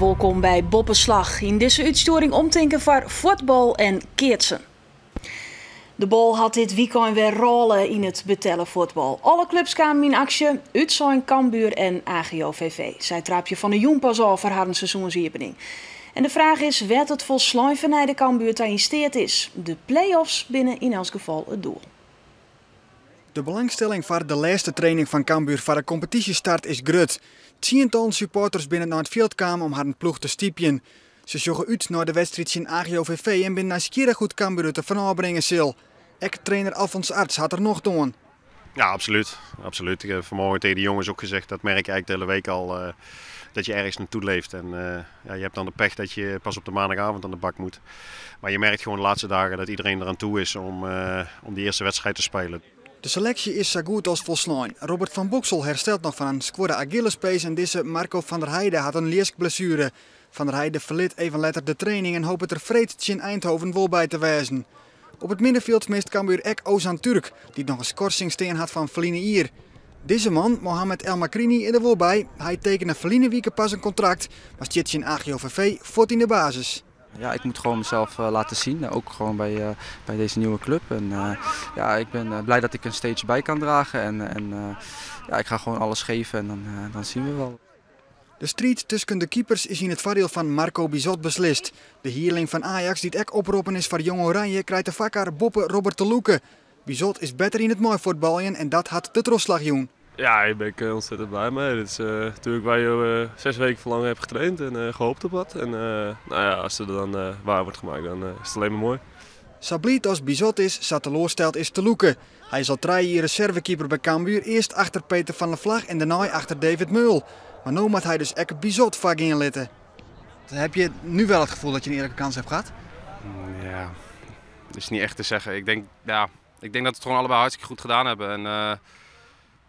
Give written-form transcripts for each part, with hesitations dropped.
Wolkom by Boppeslach. Yn dizze útstjoering omtinken foar fuotbal en keatsen. De bal hat dit wykein wer rôle yn it betelle fuotbal. Alle klups kamen yn aksje, útsein Cambuur en AGOVV. Sy traapje fan 'e jûn pas ôf foar harren seizoensiepening. En de fraach is wêr't it folslein fernijde Cambuur ta yn steat is. De play-offs binne yn elts gefal it doel. De belangstelling foar de lêste training fan Cambuur foar de kompetysjestart is grut. Tsientallen supporters binne nei it fjild kaam om harren ploech te stypjen. Se sjogge út nei de wedstriid tsjin AGOVV en binne nijsgjirrich hoe't Cambuur it der fan ôfbringe sil. Ek trainer Alfons Arts hat der nocht oan. Ja, absoluut. absoluut. Ik heb vanmorgen tegen de jongens ook gezegd, dat merk ik eigenlijk de hele week al, dat je ergens naartoe leeft. En ja, je hebt dan de pech dat je pas op de maandagavond aan de bak moet. Maar je merkt gewoon de laatste dagen dat iedereen eraan toe is om die eerste wedstrijd te spelen. De seleksje is sa goed as folslein. Robert van Boxel herstelt noch fan in skuorde Achillespees en dizze Marco van der Heide hat in ljiskblessuere. Van der Heide ferlit even letter de training en hopet der freed tsjin Eindhoven wol by te wêzen. Op it middenfjild mist Cambuur ek Ozan Türk, dy't noch in skorsing stean hat fan ferline jier. Dizze man, Mohamed El Makrini, is der wol by. Hy tekene ferline wike pas in kontrakt, mar stiet tsjin AGOVV fuort yn de basis. Ja, ik moet gewoon mezelf laten zien, ook gewoon bij deze nieuwe club. En ja, ik ben blij dat ik een steentje bij kan dragen en ja, ik ga gewoon alles geven en dan zien we wel. De striid tusken de keepers is yn it foardiel fan Marco Bizot beslist. De hierling fan Ajax, dy't ek oproppen is foar Jong Oranje, krijt de foarkar boppe Robert te Loeke. Bizot is better yn it meifuotbaljen en dat hat de trochslach jûn. Ja, daar ben ik ontzettend blij mee. Dit is natuurlijk waar je 6 weken voor lang hebt getraind en gehoopt op wat. En nou ja, als het dan waar wordt gemaakt, dan is het alleen maar mooi. Sa bliid as Bizot is, sa teloarsteld is Te Loeke. Hy is al 3 jier reservekeeper by Cambuur, earst achter Peter van der Vlag en dêrnei achter David Meul. Mar no moat hy dus ek Bizot foargean litte. Heb je nu wel het gevoel dat je een eerlijke kans hebt gehad? Ja, dat is niet echt te zeggen. Ja, ik denk dat we het gewoon allebei hartstikke goed gedaan hebben. En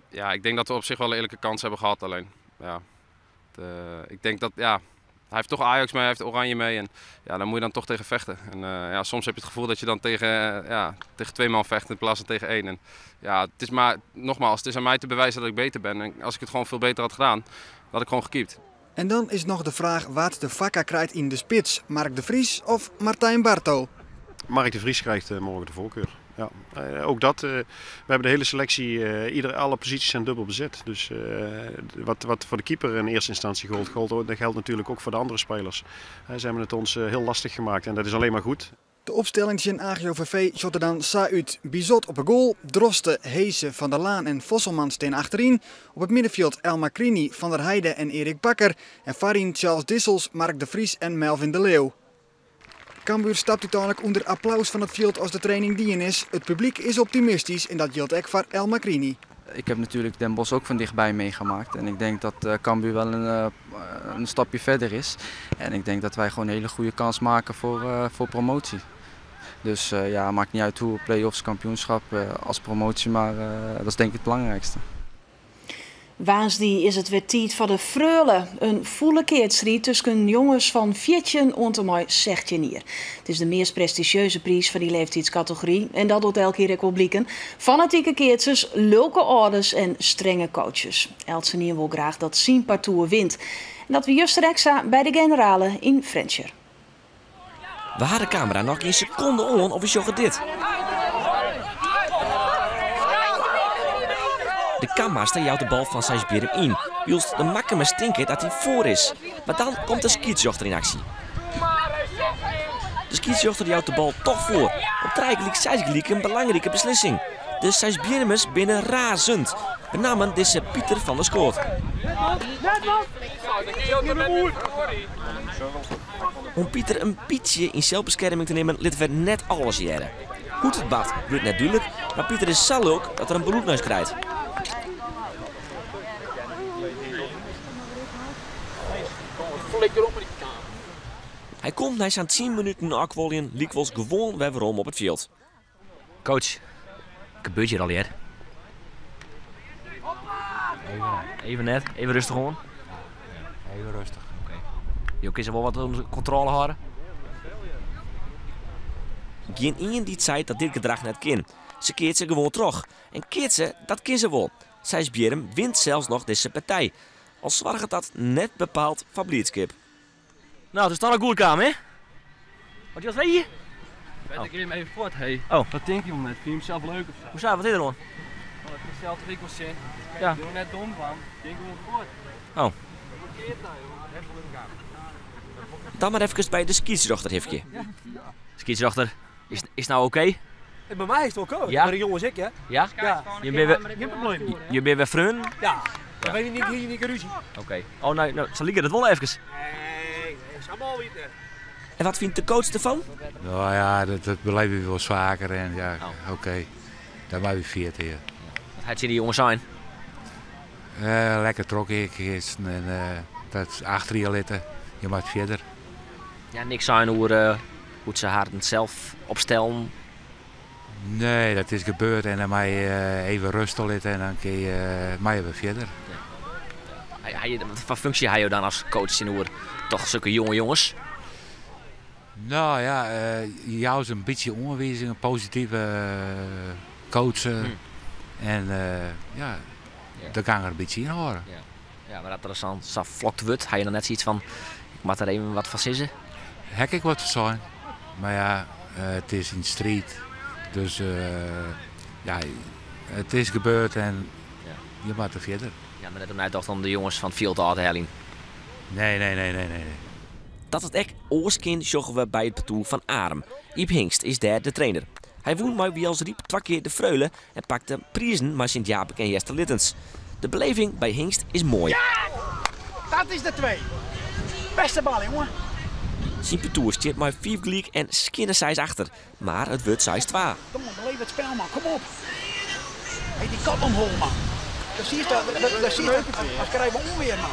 ja, ik denk dat we op zich wel een eerlijke kans hebben gehad. Alleen, ja, ik denk dat, ja, hij heeft toch Ajax mee, hij heeft Oranje mee. En ja, daar moet je dan toch tegen vechten. En ja, soms heb je het gevoel dat je dan ja, tegen twee man vecht in plaats van tegen één. En ja, het is maar, nogmaals, het is aan mij te bewijzen dat ik beter ben. En als ik het gewoon veel beter had gedaan, dan had ik gewoon gekiept. En dan is noch de fraach wa't de foarkar krijt yn de spits. Mark de Vries of Martijn Barto? Mark de Vries krijgt morgen de voorkeur. Ja, ook dat. We hebben de hele selectie, alle posities zijn dubbel bezet. Dus wat voor de keeper in eerste instantie gold, dat geldt natuurlijk ook voor de andere spelers. Ze hebben het ons heel lastig gemaakt en dat is alleen maar goed. De opstelling tsjin AGOVV sjocht der dan sa út. Bizot op 'e goal, Droste, Heese, Van der Laan en Vosselman stean achteryn. Op it middenfjild El Makrini, Van der Heide en Erik Bakker. En foaryn Charles Dissels, Mark de Vries en Melvin de Leeuw. Cambuur stapt úteinlik ûnder applaus fan it fjild as de training dien is. It publyk is optimistysk en dat jildt ek foar El Makrini. Ik heb natuurlijk Den Bosch ook van dichtbij meegemaakt. En ik denk dat Cambuur wel een stapje verder is. En ik denk dat wij gewoon een hele goede kans maken voor promotie. Dus ja, maakt niet uit hoe, play-offs, kampioenschap, als promotie, maar dat is denk ik het belangrijkste. Woansdei is it wer tiid foar de Freule. In fûle keatsstriid tusken jonges fan 14 oant en mei 16 jier. It is de meast prestizjeuze priis fan dy leeftiidskategory en dat docht elk jier ek wol bliken. Fanatike keatsers, lilke âlders en strenge coaches. Eltsenien wol graach dat syn partoer wint. En dat wie juster ek sa by de generale yn Frjentsjer. We ha de kamera noch gjin sekonde oan of we sjogge dit. De kammaster jout de bal fan Seisbierrum yn. Wylst de Makkumers tinke dat hy foar is. Mar dan komt de skiedsrjochter yn aksje. De skiedsrjochter jout de bal toch foar. Op trije gelyk seis gelyk in belangrike beslissing. De Seisbierrumers binne razend. Benammen dizze Pieter van der Skoot. Om Pieter in bytsje yn selsbeskerming te nimmen, litte we net alles hearre. Hoe't it bart, wurdt net dúdlik, mar Pieter is sa lilk dat er in bloedneus krijt. Hy komt nei sa'n 10 minuten ôfkuoljen lykwols gewoan wer werom op it fjild. Coach, wat gebeurt hjir allegear? Even, even net, even rêstich oan. Even rêstich. Oké. Jo kinne se wol wat ûnder kontrôle hâlde? Gjinien dy't seit dat dit gedrach net kin. Se keatse gewoan troch. En keatse, dat kin se wol. Seisbierrum wint sels noch dizze partij. Al soarget dat net bepaald foar bliidskip. Nou, it is toch noch goed kaam, hè? Wat jo freegje? Oh. Ik rin even fuort, hé. Oh. Wat tink je om net? Fyn je hem zelf leuk of zo? Hoe sa, wat is der oan? Oh, ik zelf toch ek wol sin. Ja. Doe net dom van. Gean gewoan fuort. Oh. Dan mar efkes by de skiedsrjochter hifkje. Skiedsrjochter, is is no oké? By my is it oké. Ja? Mar de jonges ek, hè? Ja? Ja. Je binne wer, Gjin probleem. je binne wer freonen? Ja. Ja. Wy hiene gjin rúzje. Oké. Oh, no, no, sa liket it wol efkes. Nee, nee, sa mâl wie it net. En wat fynt de coach derfan? No ja, dat belibje we wolris faker en ja, oh. oké. Dêr moatte we fierder. Ja. Wat hat tsjin dy jonges sein? Lekker trochkeatsen en dat achter je litte. Je moat fierder. Ja, niks sein oer hoe't se harren sels opstellen? Nee, dat is gebeurd en dan mei je even rêste litte en dan kin je, mei je wer fierder. Ja. Wat foar funksje ha jo dan as coach tsjinoer toch sokke jonge jonges? No ja, je jouwe se in bytsje oanwizingen, positive coachen. En ja, dêr kan er in bytsje ynhâlde. Ja. Ja, mar as der dan sa flokt wurdt, ha je dan net sayts fan, ik moat der even wat fan sizze? Ha ik wat sein. Mar ja, it is yn striid. Dus ja, it is gebeurd en je moatte fierder. Ja, mar net om neitocht om de jonges fan it fjild ôf te heljen? Nee, nee, nee, nee, nee. Dat it ek oars kin sjogge we by it partoer fan Arum. Yp Hingst is dêr de trainer. Hy wûn mei Wjelsryp twa kear de Freule en pakte prizen mei Sint Japik en Easterlittens. De beleving by Hingst is moai. Ja! Dat is de twee. Bêste bal, jongen. Syn partoer stiet mei fiif gelyk en skinne seis achter, mar it wurdt 6-2. Kom op, beleef it spul, man. Kom op. Hey, dy kop omhoog, man. Dat zie je dat, dat zie je als krijgen we onweer, man.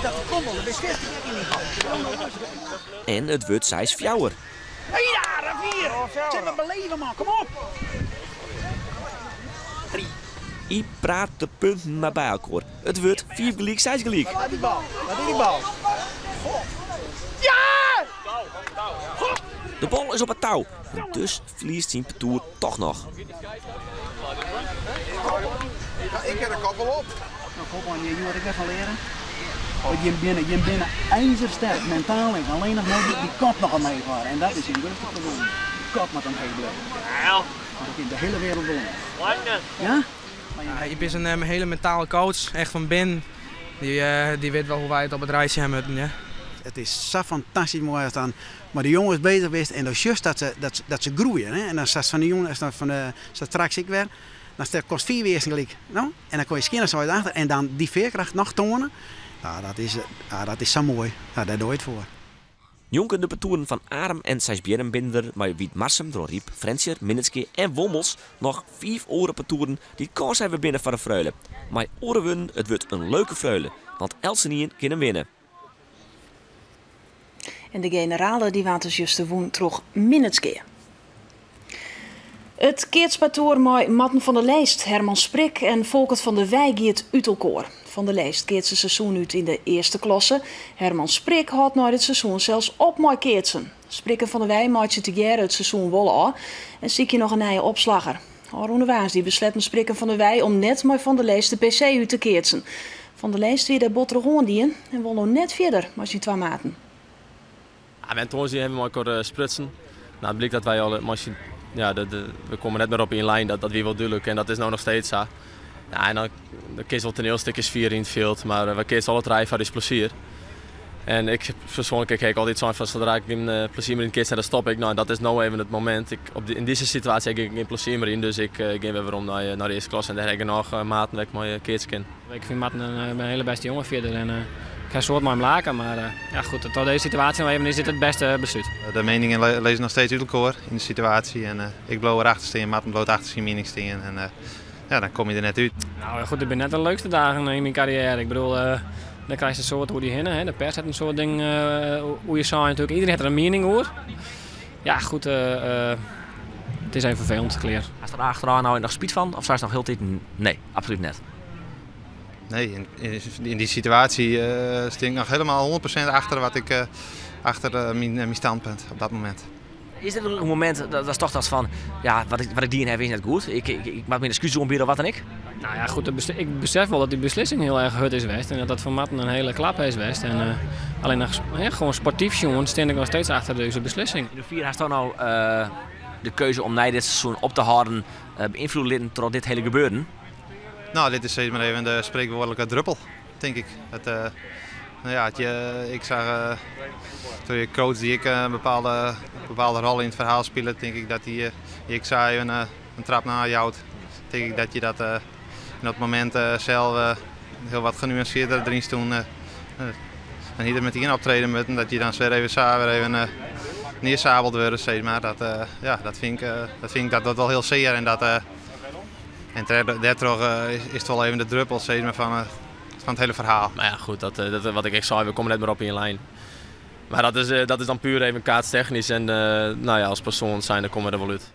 Dat komt wel, dat is 14 in die bal. En it wurdt 6-4. Hey, daar, een vier. Zit we beleven, man. Kom op. Drie. Yp praat de punten mar by elkoar. It wurdt fiif gelyk, seis gelyk. Wat die bal? Wat is die bal? Ja! De bal is op it tou en dus ferliest syn partoer toch noch. Ja, ik ha de kop wol op. Nou, kom oan, hjir ik wer fan leare. Want jim binne ijzersterk, mentaal en allinnich no dy kop noch omheech hâlde. En dat is jim grutste probleem. De kop moat omheech bliuwe. Want dat kin de hiele wereld wol oan. Ja? Ja, Yp is in hiele mentale coach, echt fan binnen. Dy wit wol hoe't wy it op it rijtsje ha moatten. Ja. It is sa fantastysk moai as dan mei de jonges beuzich bist en dan sjochst dat se groeie. Hè? En dan staat fan de jûn, dan fan de, sa straks ek wer, dan staat kost fiif earsten gelyk. No? En dan kom je skinne seis achter en dan dy fearkracht noch toane. Nou, dat is sa moai. Nou, dêr doch je it foar. Njonken de partoeren fan Arum en Seisbierrum binne der mei Wytmarsum, Dronryp, Frjentsjer, Minnertsgea en Wommels noch fiif oare partoeren dy't kânshawwer binne foar de Freule. Mei oare wurden, it wurdt in leuke Freule, want eltsenien kin him winne. En de generale dy waard dus juster wûn troch Minnertsgea. It keatspartoer mei Marten van der Leest, Herman Sprik en Folkert van der Wei giet út elkoar. Van der Leest keatst it seizoen út yn de earste klasse. Herman Sprik hâldt nei dit seizoen sels op mei keatsen. Sprik en Van der Wei meitsje tegearre it seizoen wol ôf en sykje noch in nije opslagger. Ofrûne woansdei besletten Sprik en Van der Wei om net mei Van der Leest de PC út te keatsen. Van der Leest wie dêr bot troch oandien en wol no net fierder mei syn twa maten. Ja, we tongersdei hawwe we mei elkoar sprutsen. Nou, it blykt dat wy al mei syn, ja, de, we komme net mear op ien lijn, dat wie wol dúdlik en dat is no noch steeds sa. Ja, en dan, dan kinst wol toanielstikjes fiere yn it fjild, mar we keatse alle trije foar ús plezier. En ik persoanlik ik ha altyd sein fan sadree't ik gjin plezier mear yn it keatsen ha, dan stop ik. Nou, dat is no even it momint. Ik, op yn dizze situaasje ha ik gjin plezier mear yn, dus ik gean wer werom nei de earste klasse en dêr ha ik genôch maten wêr't ik mei keatse kin. Ik fyn Marten in hiele bêste jonge fierder en ik ha in soad mei him lake, mar ja, goed, troch dizze situaasje no even is dit it bêste beslút. De mieningen lizze noch steeds út elkoar yn de situaasje en ik bliuw erachter stean, Marten bliuwt achter syn miening stean en ja, dan komme je der net út. Nou goed, dit binne net de leukste dagen yn myn karriêre. Ik bedoel, dan krijst in soad oer dy hinne. Hè. De pers hat in soad dingen oer je sein natuerlik. Iedereen hat der in miening oer. Ja, goed, it is even ferfelend, klear. Hast der achterôf no noch spyt fan of seist noch hieltyd nee, absolút net? Nee, yn dy situaasje stean ik noch hielendal 100% achter wat ik, achter myn standpunt op dat momint. Is der in momint dat tocht hast fan, ja, wat ik dien ha is net goed, ik moat myn ekskús oanbiede of wat dan ek? Nou ja, goed, ik besef wel dat die beslissing heel erg hurd is geweest. En dat dat voor Marten een hele klap is geweest. En alleen nog, ja, gewoon sportief jongen, sta ik nog steeds achter deze beslissing. In de vier hast nou de keuze om na dit seizoen op te houden beïnvloed litten tot dit hele gebeuren? Nou, dit is steeds maar even de spreekwoordelijke druppel, denk ik. Het, nou ja, het, je, ik zag toen je coach die ik een bepaalde rol in het verhaal speelde, denk ik dat die, ik zei een trap naar jou. Denk ik dat je dat in dat moment zelf heel wat genuanceerder erin stond. En hier met die optreden met, dat je dan weer even samen weer even neersabeld wordt, zeg maar. Dat, ja, dat vind ik, dat vind ik dat, dat wel heel zeer en dat en daardoor is het wel even de druppel, zeg maar, van het hele verhaal. Maar ja, goed, dat, wat ik echt zei, we komen net maar op in lijn. Maar dat is dan puur even kaatstechnisch en nou ja, als persoon zijn, dan komen we er wel uit.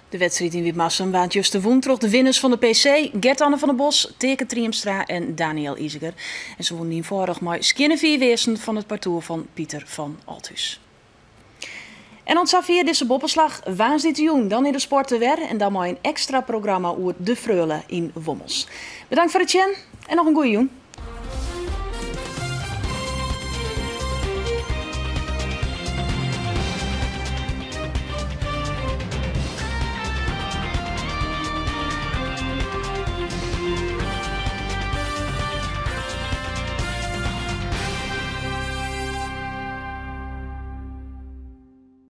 De wedstrijd in Wytmarsum waard juster wûn troch de winners fan de PC, Gert-Anne van der Bos, Teke Triemstra en Daniel Iseger. En se wûnen ienfâldich mei skjinne 4 wearsten fan it partoer fan Pieter van Althuis. En dan safier dizze Boppeslach woansdeitejûn, dan yn de sport wer en dan mei in ekstra programma oer de Freule yn Wommels. Bedankt foar it sjen en noch in goede jûn.